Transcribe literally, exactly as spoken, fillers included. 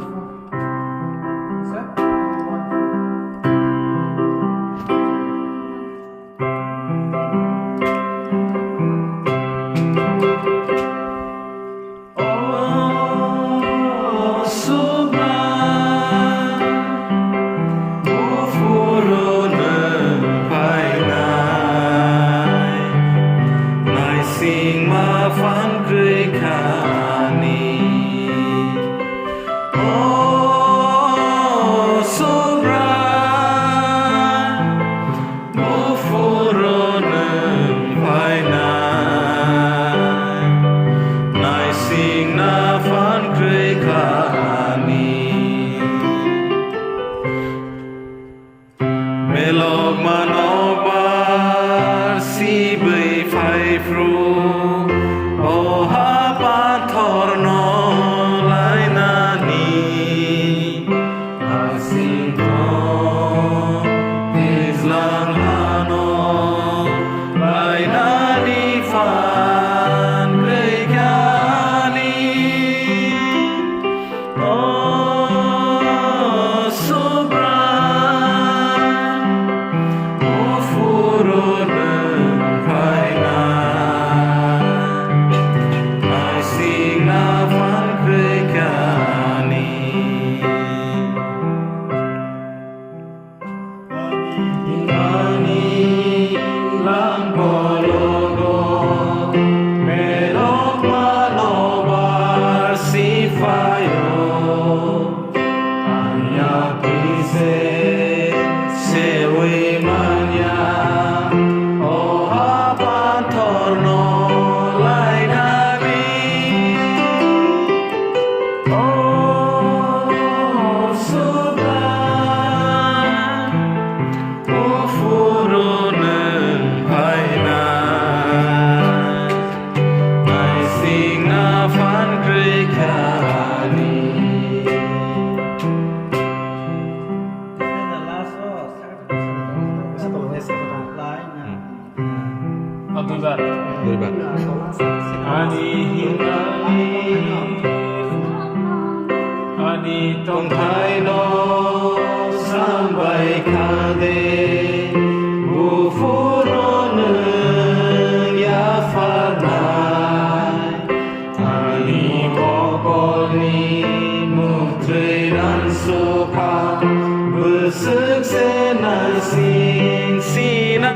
O Subra, buphuru nwng phainai, naisingma phan kwrwi kha ani. O Subra, buphuru nwng phainai, naisingna phan kwrwi kha ani. Belokma nokbar sibwi phaiphru, o ha pathorno lainani. Asingtho twijlang hano lainani phan kwrwi kha ani. O Subra, buphuru nwng phainai, naisingna phan kwrwi kha ani. Ani langkologo belokma nokbar siphaio. Ang yapri se sewi manya, o ha pathorno lainani. O Subra, buphuru nwng phainai, naisingna phan kwrwi kha ani. Line. Duibar. Duibar. Ani hinani, ani tongthaino sambai kha de.